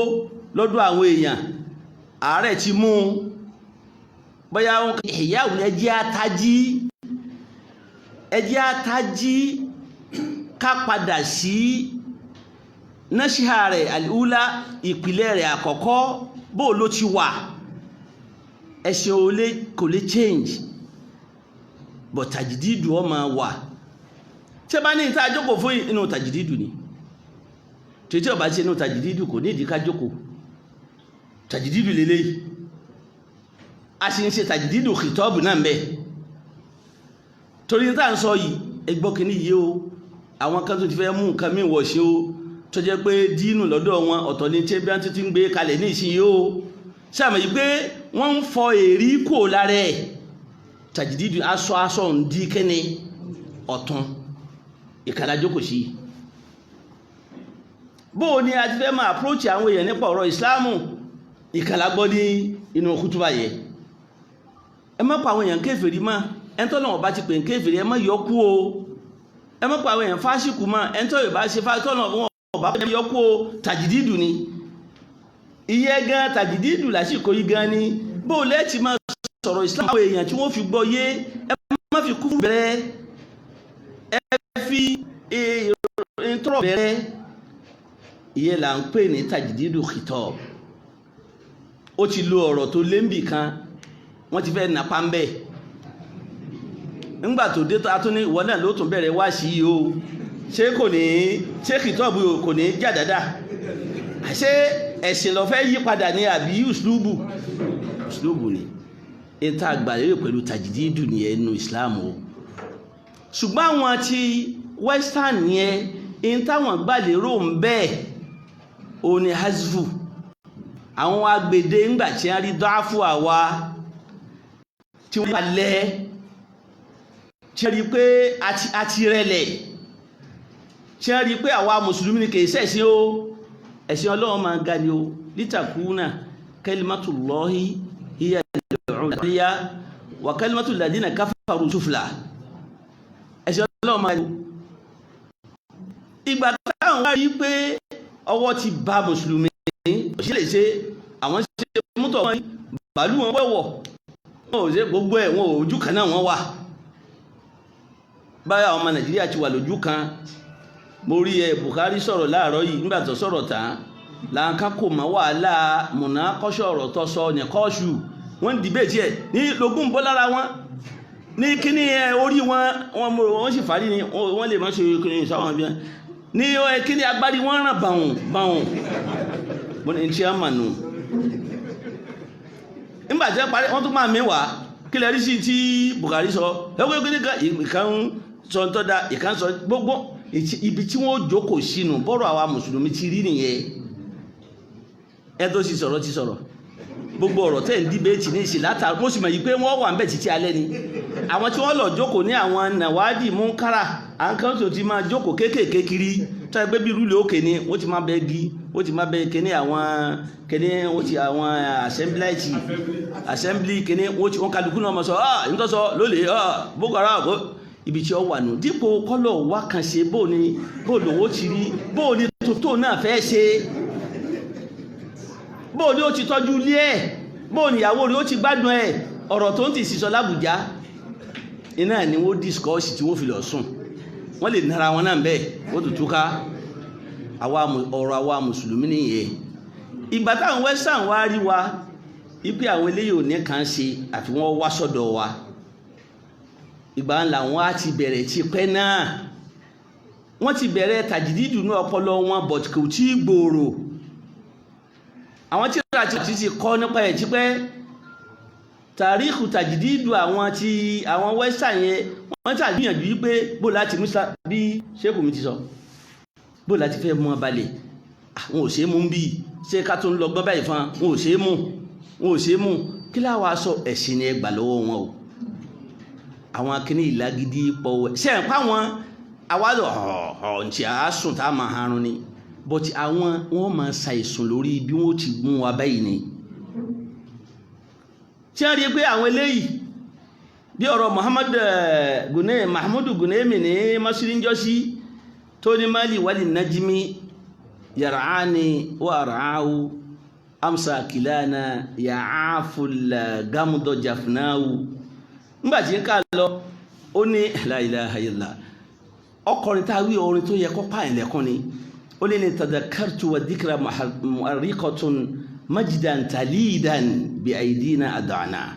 lọ́dọ̀ àwọn èèyàn, àárẹ̀ ti mú un, bóyá ìyáwó, ẹjẹ́ àtàjí, ẹjẹ́ àtàjí, ká padà sí nọ́ṣíhà rẹ̀ àlùúlá, ìpìlẹ̀ rẹ̀ àkọ́kọ́, bó ló ti wà, ẹ̀sìn ò lè kò lè change. Bọ̀ tàjìdídù ọ máa wà. Tí ẹ bá ní ìta jókòó fún inú tàjìdídù ni. Tètè ọba ṣe inú tàjìdídù kò ní ìdí ká jókòó. Tàjìdídù lélẹ́yìí. A sì ń ṣe tàjìdídù kìtọ́ọ̀bù náà ń bẹ. Torí tá à ń sọ yìí, ẹgbọ́ kìíní yìí o, àwọn kan tó ti fẹ́ mú nǹkan mí wọ̀ ṣe o, tó jẹ́ pé dínú lọ́dọ̀ wọn ọ̀tọ̀ ní tí bí wọ́n ti ń gbé kalẹ̀ ní ìsinyìí o. Sàmì yìí pé wọ́n ń fọ èrí kò lára ẹ̀. Tàjìdídù aṣọ aṣọ ń di kẹ́ni ọ̀tún ìkàlà jókòó sí. Bó o ní a ti fẹ́ máa approach àwọn èèyàn nípa ọ̀rọ̀ ìsìláàmù, ìkàlà gbọ́ ní inú kútúbà yẹn. Ẹ má pa àwọn èèyàn kèfèrí mọ́, ẹni tó lọ́wọ́ bá ti pè ń kèfèrí ẹ má yọ kú o. Ẹ má pa àwọn èèyàn fásikù mọ́, ẹni tó yóò bá ṣe fásikù lọ́wọ́ bá pè yọ kú o. Tàjìdídù ni iye gan, tàjìdídù lásìkò yìí gan ni. Bó o lẹ́ẹ̀tì máa sọ̀rọ̀ ìsìláàmù àwọn èèyàn tí wọ́n fi gbọ́ yé, ẹ má fi kú bẹ̀rẹ̀, ẹ fi ìtọ́rọ̀ bẹ̀rẹ̀. Ìyẹn là ń pè ní tàjìdídù kìtọ́. Ó ti lo ọ̀rọ̀ tó lé níbì kan, wọ́n ti fẹ́ nàpa ń bẹ̀. Ńgbà tó dé tó a tún ní ìwọ náà ló tún bẹ̀rẹ̀ wá sí i o. Ṣé kò ní ṣé kìtọ́ọ̀bù kò ní jà dáadáa? Ṣé ẹ̀sìn ló fẹ́ yí padà ní àbí uslubu? Uslubu ni ìta àgbàlérò pẹ̀lú tàjìdídù nìyẹn nínú Islam o. Ṣùgbọ́n àwọn ti western yẹn, in táwọn gbàlérò ń bẹ́ẹ̀ o ní hasvu. Àwọn agbèdè ńgbà tí wọ́n rí dáfù àwa tí wọ́n bá lẹ́, tí wọ́n rí pé a ti rẹlẹ̀, tí wọ́n rí pé àwa mùsùlùmí ni kì í ṣẹ̀sìn o, ẹ̀sìn Ọlọ́run máa ga ni o. Litakuna kalimatullahi hiya al-ulya wa kalimatul ladina kafaru sufla. Ẹ̀sìn Ọlọ́run máa ga ni o. Ìgbà táwọn wá rí pé ọwọ́ ti ba mùsùlùmí, òṣì lè ṣe àwọn ṣe mútọ̀ wọn, bàálù wọn wẹ̀wọ̀, wọn ò ṣe gbogbo ẹ̀, wọn ò ojú kan náà wọ́n wà. Báyà ọmọ Nàìjíríà ti wà lójú kan. Mo rí ẹ Buhari sọ̀rọ̀ láàárọ̀ yìí, nígbà tó sọ̀rọ̀ tán làǹkà kò mọ̀ wàhálà mùnà kọ́ṣọ́ ọ̀rọ̀ tó sọ ní kọ́ṣù wọ́n ń dìbèjì ẹ̀ ní lógún bọ́ lára wọn ní kíní ẹ orí wọn, wọ́n sì fàárí ni wọ́n lè má ṣe kíní sáwọn bí wọn ní kíní agbárí wọn ràn bàwùn bàwùn. Mo ní tí a mà nù. Nígbà tí wọ́n parí wọ́n tún máa mẹ́wàá kí lè rí sí tí Buhari sọ ẹgbẹ́ kíní kan ìkan sọ ń tọ́ da ìkan sọ gbogbo ibi tí wọ́n jókòó sínú bọ́rọ̀ àwa mùsùlùmí ti rí nìyẹn. Ẹ tó sì sọ̀rọ̀ ti sọ̀rọ̀ gbogbo ọ̀rọ̀ tẹ́ ń díbẹ́ẹ̀tì ní ìsìn látà, mo sì mọ̀ yìí pé wọ́n wà ń bẹ̀ títí alẹ́ ni. Àwọn tí wọ́n lọ jókòó ní àwọn nàwádìí múnkárà, àwọn kan tó ti máa jókòó kéékèèké kiri tó ẹgbẹ́ bí rúlé òkè ni wọ́n ti máa bẹ gi, wọ́n ti máa bẹ kíní àwọn kíní, wọ́n ti àwọn assembly kíní, wọ́n ti wọ́n kálukú náà mọ̀ sọ ah nítorí sọ lólè ah Boko Haram ibi tí ó wà nù. Dípò kọ́lọ̀ wá kan ṣe bó ni bó lówó ti rí, bó ni tuntun náà fẹ́ ṣe, bó ni ó ti tọ́jú ilé ẹ̀, bó ni ìyàwó rẹ̀ ó ti gbádùn ẹ̀. Ọ̀rọ̀ tó ń ti sísọ l'Ábùjá iná ni wọ́n discourse tí wọ́n fi lọ sùn, wọ́n lè nara wọn náà bẹ́ẹ̀ wọ́n tún túká. Ọ̀rọ̀ àwa mùsùlùmí nìyẹn. Ìgbà táwọn western wá rí wa ipe àwọn eléyìí ò ní kàn ṣe àfi wọ́n wá sọ́dọ̀ wa, ìgbà ńlá wọn á ti bẹ̀rẹ̀ tipẹ́ náà. Wọ́n ti bẹ̀rẹ̀ tàjìdídù ní ọpọlọ wọn, but kò tí ì gbòòrò. Àwọn tí ra ti kọ́ nípa ẹ̀ tipẹ́ tàríkù tàjìdídù àwọn ti àwọn western yẹn, wọ́n ti àgbìyànjú wípé bó láti musa bí ṣéèkù mi ti sọ, bó láti fẹ́ mú abalẹ̀, àwọn ò ṣe é mú bí ṣé ká tó ń lọ gbọ́n báyìí fún wọn ò ṣe é mú, wọn ò ṣe é mú. Kí láwa sọ ẹ̀sìn ni ẹ gbà lọ́wọ́ wọn o. Àwọn akíní ìlágídí pọ̀ wẹ̀ ṣe ń pa wọn àwa lọ ọ̀hún tí a sùn tá a máa harun ni, but àwọn wọn máa ṣàìsùn lórí bí wọn ti mú wa báyìí ni. Tí wọ́n rí i pé àwọn eléyìí bí ọ̀rọ̀ Muhammad Gune Mahmudu Gunemi ní masirinjọ́sí tó ní mali wali najimi yar'ani wa ar'ahu amsa kilana ya'aful gamudo jafnahu. Nígbàtí ń ká lọ ó ní la ilaha illallah, ọkọrin tá a wí orin tó yẹ kó pààyàn lẹ́kún ni. Ó lé ní tadakartu wa dhikra mu'arriqatun majidan talidan bi aidina adana.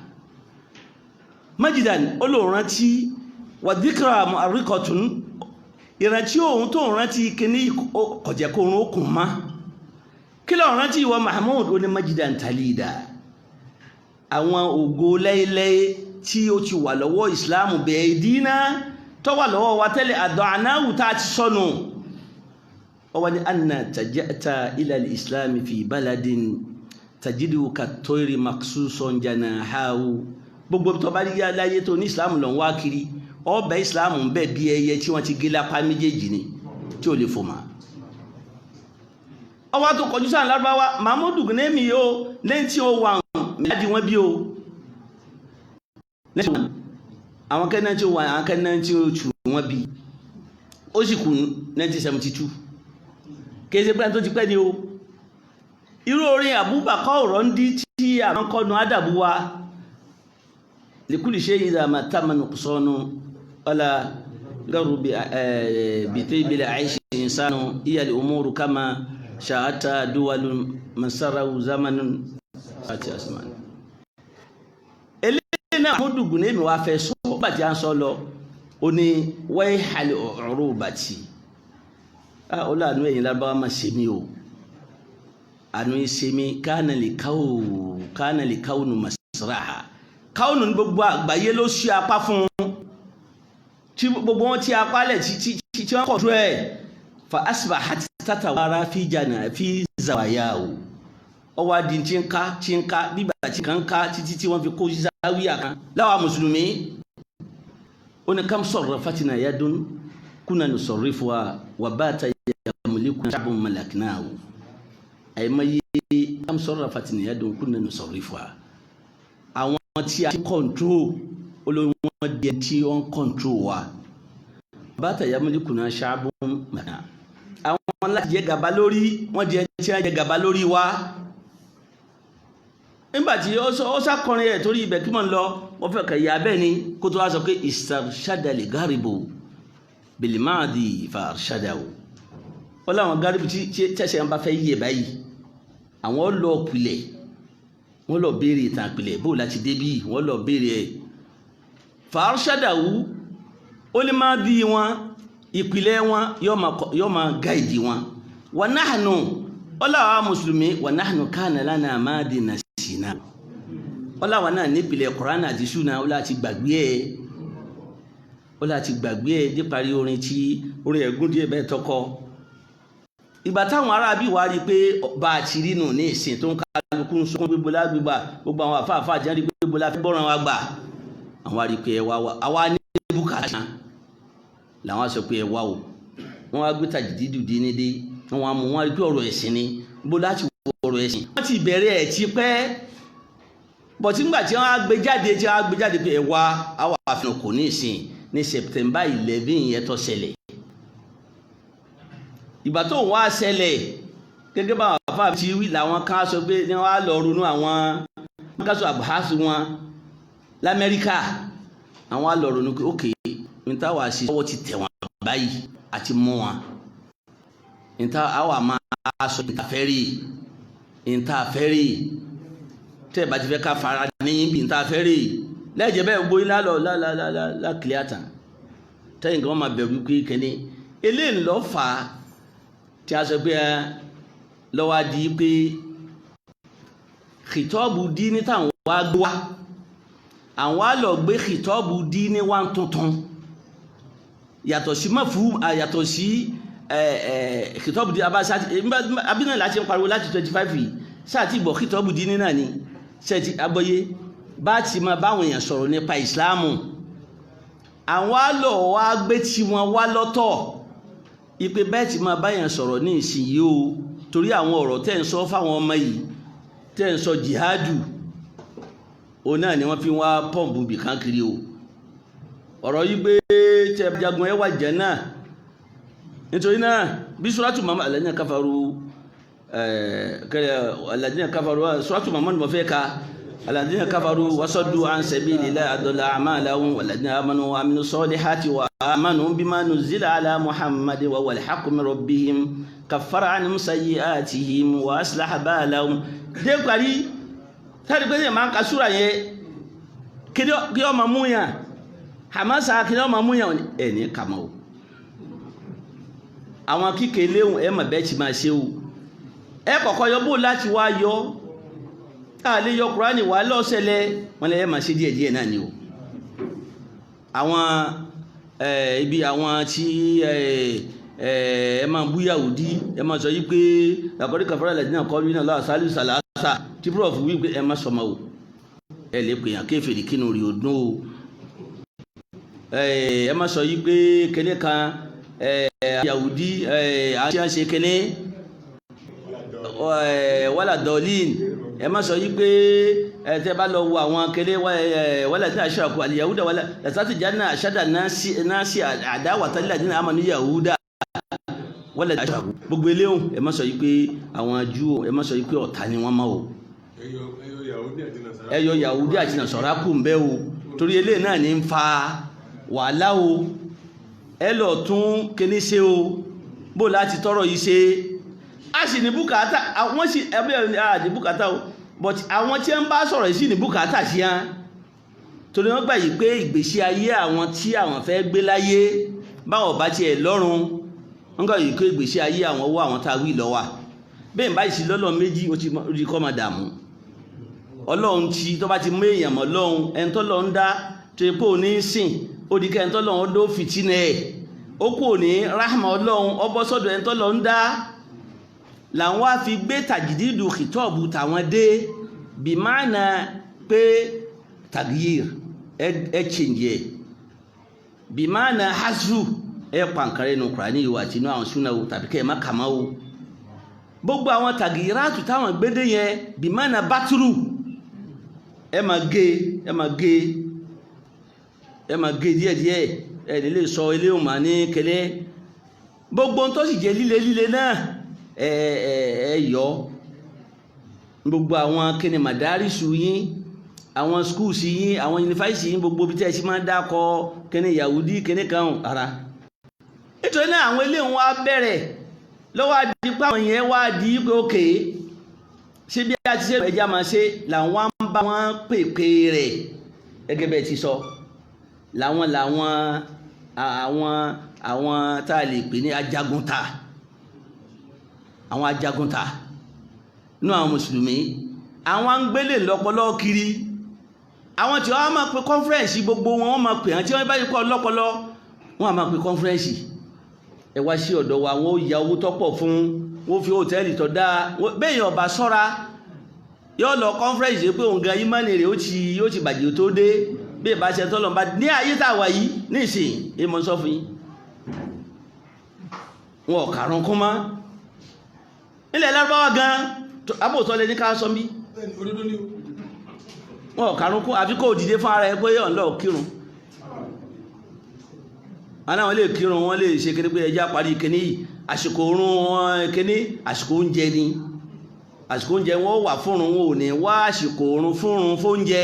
Majidan ó lò rántí Wà dhikra mu'arriqatun, ìrántí òun tó ń rántí kíní kọ̀jẹ̀ kó òun ó kùn má. Kí ló rántí ìwọ Mahmud? Ó ní majidan talida, àwọn ògo lẹ́ilẹ́ tí ó ti wà lọ́wọ́ ìsìláàmù bẹ̀ẹ́ dínà tó wà lọ́wọ́ wa tẹ́lẹ̀, àdọ̀ ànáwù tá a ti sọnù. Ó wá ní anna tajata ila al-islam fi baladin tajidu ka-toiri maksuson janahahu. Gbogbo tó bá rí láyé tó ní ìsìláàmù lọ ń wá kiri, ọbẹ̀ ìsìláàmù ń bẹ bí ẹyẹ tí wọ́n ti gé lápá méjèèjì ni tí ò lè fò mọ́. Ọwọ́ tó kọjú sáà lárúbáwá Mahmudu Ghanemi yóò lẹ́yìn tí ó wà méjì wọ́n bí o, àwọn kẹ́nà tí ó wà, àwọn kẹ́nà tí ó tù wọ́n bí, ó sì kù 1972. Kéèsè pẹ́ tó ti pẹ́ ni o. Irú orin Abubakar ọ̀rọ̀ ń dí tí àwọn kọ́nu ádàbú wa lìkúlì ṣe ìdá máa tàmánù sọ́nu ọlá gárù bìtẹ́ ìbílẹ̀ àìṣe ìsánú ìyàlẹ̀ òmùrù kama ṣàátà duwalu masarawu zamanu àti asman. Eléyìí náà Mahmudu Ghanemi wá fẹ́ sọ nígbà tí a ń sọ lọ, ó ní wáyé hali ọ̀rọ̀ bàtì ó láàánú ẹ̀yìn lábáwá máa ṣe mí o, àánú yìí ṣe mí. Kánà lè káwọ́ nù masraha, káwọ́ nù ní gbogbo àgbáyé ló ṣí apá fún un, tí gbogbo wọn ti apá lẹ̀ tí wọ́n kọ̀ tó ẹ̀ fa asbahat tatawara fi jana fi zawaya o. Ọwọ́ adi tí ń ká tí ń ká bíbà tí kan ń ká títí tí wọ́n fi kó záwíyà kan láwa mùsùlùmí. Ó ní kam sọ̀rọ̀ fatina yadun kuna nusarrifuha wa bata yamliku sha'bun malaknahu. Àìmọye kam sọ̀rọ̀ fatina yadun kuna nusarrifuha, àwọn tí a ti kọ̀ǹtró olórí wọn di ẹ tí wọ́n kọ̀ǹtró wa, bata yamliku sha'bun malaknahu, àwọn láti jẹ gàba lórí wọ́n di ẹ tí wọ́n jẹ gàba lórí wa. Nígbàtí ó sákọrin ẹ̀ torí ibẹ̀ kí mọ̀ ń lọ, wọ́n fẹ́ kẹ̀ yà bẹ́ẹ̀ ni kó tó wá sọ pé ìsàṣàdàlẹ̀ gáríbò bìlìmáàdì fàṣàdà o. Ó láwọn gáríbò tí tẹ̀sẹ̀ ń bá fẹ́ yẹ̀ báyìí, àwọn lọ pilẹ̀, wọ́n lọ béèrè ìtàn pilẹ̀ bó láti débí, wọ́n lọ béèrè ẹ̀ fàṣàdà wú. Ó lè má bí wọn ìpìlẹ̀ wọn yóò máa gáìdì wọn. Wà náà ó láwọn mùsùlùmí wà náà kánà lánàá máa dènà sínà, ọláwa náà nípìnlẹ̀ Kùránì àti súnà, ó láti gbàgbé ẹ̀, ó láti gbàgbé ẹ̀ dé parí orin tí orin ẹ̀gún díẹ̀ bẹ́ẹ̀ tọkọ. Ìgbà táwọn aráabí wa rí i pé bá a ti rí nù ní ìsìn tó ń kálukú ń sọkún gbogbo lágbègbà, gbogbo àwọn àfáàfáà jẹ́ rí pé gbogbo la fi bọ́ràn wa gbà, àwọn rí i pé ẹ wá wa àwa ní bùkátà làwọn sọ pé ẹ wá o. Wọ́n wá gbé tàjídìdù dín ní dé, wọ́n wá mú wọn rí pé ọ̀rọ̀ ẹ̀sìn ni, bó láti wọ ọ̀rọ̀ ẹ̀sìn. Wọ́n ti bẹ̀rẹ̀ ẹ̀ ti pẹ́ bọ̀tí ńgbà tí wọ́n á gbé jáde, tí wọ́n á gbé jáde pé ẹ wá àwọn àfihàn kò ní ìsìn ní September 11 yẹn tó ṣẹlẹ̀. Ìgbà tó ń wá ṣẹlẹ̀ gẹ́gẹ́ bá àwọn àfáà ti wí làwọn kan sọ pé ní wọ́n á lọ ronú àwọn kásọ̀ àbáṣu wọn l'Amẹ́ríkà, àwọn á lọ ronú pé ókè ní táwa ṣe ọwọ́ ti tẹ̀ wọ́n báyìí àti mú wọn, ní táwa máa sọ ní tàfẹ́rì ní tàfẹ́rì tẹ́ ẹ̀ bá ti fẹ́ ká fara níyìn bí ní tàfẹ́rì lẹ́jẹ̀ bẹ́ẹ̀ gbóyún lálọ́ lákìlẹ̀ àtàn tẹ́yìn kan máa bẹ̀rù pé kẹ́ni eléyìí lọ́ fà á tí a sọ pé ẹ lọ́wọ́ á di pé kìtọ́ọ̀bù dín ní táwọn wá gbé wá, àwọn á lọ gbé kìtọ́ọ̀bù dín ní wá tuntun yàtọ̀ sí mọ̀fú, yàtọ̀ sí kìtọ́ọ̀bù dín abáṣá abínà láti ń pariwo láti 25 yìí sáà tí gbọ́ kìtọ́ọ̀bù dín ní náà ni ṣe ti agbọ́yé bá ti máa báwọn èèyàn sọ̀rọ̀ nípa ìsìláàmù, àwọn á lọ wá gbé tiwọn wá lọ́tọ̀ ipe bẹ́ẹ̀ tí máa báyàn sọ̀rọ̀ ní ìsinyìí o, torí àwọn ọ̀rọ̀ tẹ́ ń sọ fáwọn ọmọ yìí tẹ́ ń sọ jihadu o náà ni wọ́n fi wá pọ́ǹpù bìkan kiri o. Ọ̀rọ̀ yìí gbé tẹ́ jagun ẹ wà jẹ́ náà, nítorí náà bí suratu mama alladhina kafaru alladhina kafaru suratu mama ni mo fẹ́ ka alladhina kafaru wasaddu an sabilillahi adalla a'malahum walladhina amanu wa amilu salihati wa amanu bima nuzila ala muhammadin wa huwal haqqu min rabbihim kaffara anhum sayyi'atihim wa aslaha balahum. Dé parí sáré pé máa ń ka súra yẹn kí ọmọ mú yàn Hamasa kí ni wọ́n máa mú yàn ẹ̀ ní kàmọ́ o. Àwọn kíkẹ́ léhùn ẹ̀ mọ̀ bẹ́ẹ̀ ti máa ṣe o. Ẹ kọ̀kọ́ yọ bó láti wá yọ. Tá a lè yọ Kùránì wá lọ́sẹ̀lẹ̀ wọn lè máa ṣe díẹ̀ díẹ̀ náà ni o. Àwọn ibi àwọn tí ẹ máa bú Yahudi, ẹ máa sọ yí pé àkọ́rí kàfárà lẹ́dínà kọ́ lóyún náà lọ́wọ́ sálù sàlásà tí prof wí pé ẹ má sọmọ o, ẹ lè pè yàn kéfèrè kínú rí ọdún o, ẹ má sọ yí pé kẹ́lẹ́ kan Yahudi àti àṣẹ kẹ́lẹ́ wàlà dọ̀lín, ẹ má sọ yí pé ẹ tẹ́ bá lọ wo àwọn kẹlẹ́ wàlà tí a ṣe àkó àlè Yahuda wàlà làtàtì jáná àṣàdà náà sí àdáwà tálílà dínà àmàlú Yahuda wàlà tí a ṣe àkó gbogbo eléhùn ẹ má sọ yí pé àwọn Júù ẹ má sọ yí pé ọ̀tá ni wọ́n mọ̀ o, ẹ yọ Yahudi àti Nasara kù ń bẹ́ o, torí eléyìí náà ní ń fa wàhálà o, ẹ lọ tún kíní ṣe o, bó láti tọrọ yìí ṣe. A sì ní bùkátà àwọn sì ẹbí a ní bùkátà o, but àwọn tí ń bá sọ̀rọ̀ yìí sì ní bùkátà sí á, torí wọ́n gbà yìí pé ìgbésí ayé àwọn tí àwọn fẹ́ gbé láyé báwọn bá tiẹ̀ lọ́rùn, wọ́n gbà yìí pé ìgbésí ayé àwọn owó àwọn tá a wí lọ́wà bẹ́ẹ̀ ń báyìí sí lọ́lọ́ méjì ó ti kọ́ máa dààmú. Ọlọ́run ti tó bá ti mú èèyàn mọ́ lọ́hun, ẹni tó lọ́n dá tó epo ò ní sìn, ó di kẹ́ ẹni tó lọ́hun ló fìtínà ẹ̀, ó kù ò ní ráhàmà Ọlọ́run, ó bọ́ sọ́dọ̀ ẹni tó lọ́n dá. Làwọn wá fi gbé tàjìdìdù kìtọ́ọ̀bù tàwọn dé bí máàna pé tàgíyìr ẹ chèǹjì ẹ, bí máàna hasru ẹ pàǹkàrẹ́ nu Kùránì yìí wà tìǹú àwọn súnà o tàbí kẹ́ ẹ má kàmá o. Gbogbo àwọn tàgìyìrátù táwọn gbédè yẹn bí máàna bátúrù ẹ máa gé ẹ máa gé ẹ máa gé díẹ̀díẹ̀, ẹ ní lè sọ eléhùn mà ní kẹlẹ́. Gbogbo ohun tó sì jẹ́ líle líle náà ẹ ẹ ẹ yọ. Gbogbo àwọn kíni màdárísù yín, àwọn skúùsì yín, àwọn yunifásitì yín, gbogbo ibi tí ẹ sì máa ń dákọ kíni Yahudi kíni kan ara. Nítorí náà àwọn eléhùn wa bẹ̀rẹ̀ lọ́wọ́ àdìpá àwọn yẹn wá di pé òkè ṣé bí a ti ṣe ẹja máa ṣe làwọn ń bá wọn pèpè rẹ̀ gẹ́gẹ́ bẹ́ẹ̀ ti sọ, làwọn làwọn àwọn àwọn tá a lè pè ní ajagunta, àwọn ajagunta nínú àwọn mùsùlùmí, àwọn ń gbélé lọ́pọlọ kiri, àwọn tí wọ́n á máa pe kọ́nfẹ́rẹ́nsì gbogbo wọn, wọ́n máa pè wọ́n tí wọ́n bá yí kọ́ lọ́pọlọ wọ́n á máa pe kọ́nfẹ́rẹ́nsì, ẹ wá sí ọ̀dọ̀ wa, wọ́n ó ya owó tọ́pọ̀ fún, wọ́n fi hòtẹ́ẹ̀lì tó dáa, bẹ́ẹ̀ yẹn ọba sọ́ra yóò lọ kọ́nfẹ́rẹ́nsì pé òun gan ìmánì rẹ̀ ó ti bàjẹ́ tó dé, bí ìbá ṣe tọ́lọ̀ bá ní ayé tá a wà yìí ní ìsìn èèmọ̀ sọ fún yín, wọn ò kàrún kún mọ́ ilẹ̀ Lárúbáwá gan abóòtọ́ lè ní ká sọ bí wọn ò kàrún kún, àfi kó dìde fún ara ẹ pé ọ̀n lọ kírun, aláwọn lè kírun, wọn lè ṣe kiri pé ẹja parí kíní yìí, àsìkò oorun wọn kíní, àsìkò oúnjẹ ni, àsìkò oúnjẹ wọn wà fúnrun, wọn ò ní wá àsìkò oorun fúnrun fóúnjẹ.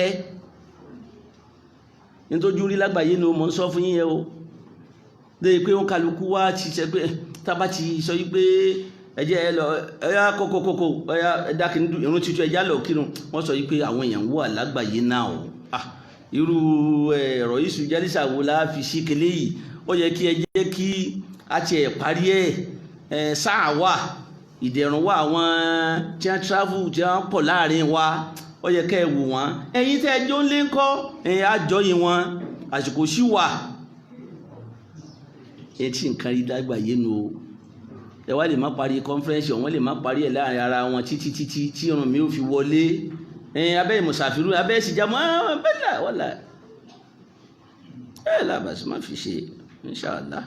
Nítorí rí lágbàáyé ni mo ń sọ fún yín yẹn o, lóye pé wọn kálukú wá ti ṣe pé tábà ti sọ yí pé ẹjẹ ẹ lọ ẹyà kókókókó ẹyà ẹdákin irun títú ẹjá lọ kírun, wọn sọ yí pé àwọn èèyàn wà lágbàáyé náà o, irú ẹ̀rọ yìí jálísà wo la fi sí kele yìí, ó yẹ kí ẹ jẹ́ kí a tiẹ̀ parí ẹ̀ sáà wà ìdẹ̀rùn wà, àwọn tí wọ́n travel tí wọ́n pọ̀ láàrin wa, ó yẹ kẹ́ ẹ wò wọ́n, ẹ̀yin tẹ́ ẹ jó ń lé ńkọ́, ẹ̀yin àjọyìn wọn, àsìkò sí wà. Etí nǹkan rí lágbàáyé nu o, ẹ wá lè má parí kọ́nfẹ́rẹ́nsì ọ̀hún, lè má parí ẹ̀ láàrin ara wọn títí títí tí irun mi ò fi wọlé, ẹ̀yin abẹ́ ìmùsàfírù abẹ́ ìsìjàmọ́ bẹ́ẹ̀ là wọ́n là ẹ̀ làbàṣì má fi ṣe inṣàlá.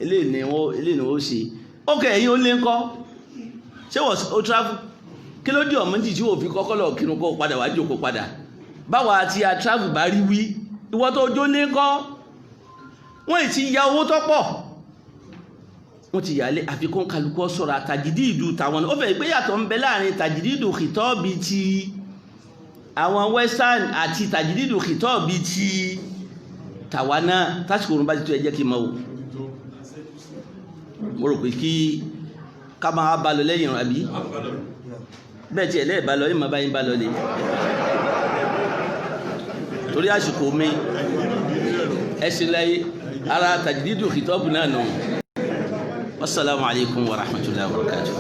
Eléyìí ni wọ́n ṣe. Ókè ẹ̀yin ó lé ńkọ́, ṣé wọ́n ó travel kí ló dé ọ̀mọ́jì tí wọ́n fi kọ́kọ́ lọ kírun kó padà wá jókòó padà, báwa àti a travel bá rí wí, ìwọ tó jó lé ńkọ́, wọ́n ì ti ya owó tó pọ̀, wọ́n ti yà lé àfikún kálukú sọ̀rọ̀ àtàjìdí ìdù tàwọn, ó fẹ́ pé yàtọ̀ ń bẹ láàrin tàjìdí ìdù kìtọ́ọ̀bì ti àwọn western àti tàjìdí ìdù kìtọ́ọ̀bì ti tàwa náà. Tásìkò òrùn bá ti tó ẹ jẹ́ kí n mọ̀ o, mo rò pé kí ká máa bá lọ lẹ́yìn ìrìn àbí bẹ́ẹ̀ tiẹ̀ lẹ́ẹ̀ bá lọ ìmọ̀ báyìí bá lọ lé. Torí àsìkò mi, ẹ̀sìn láyé ara tàjídìdù kìtọ́bù náà nù. Wasalaamu alaykum wa rahmatulahi wa barakatuh.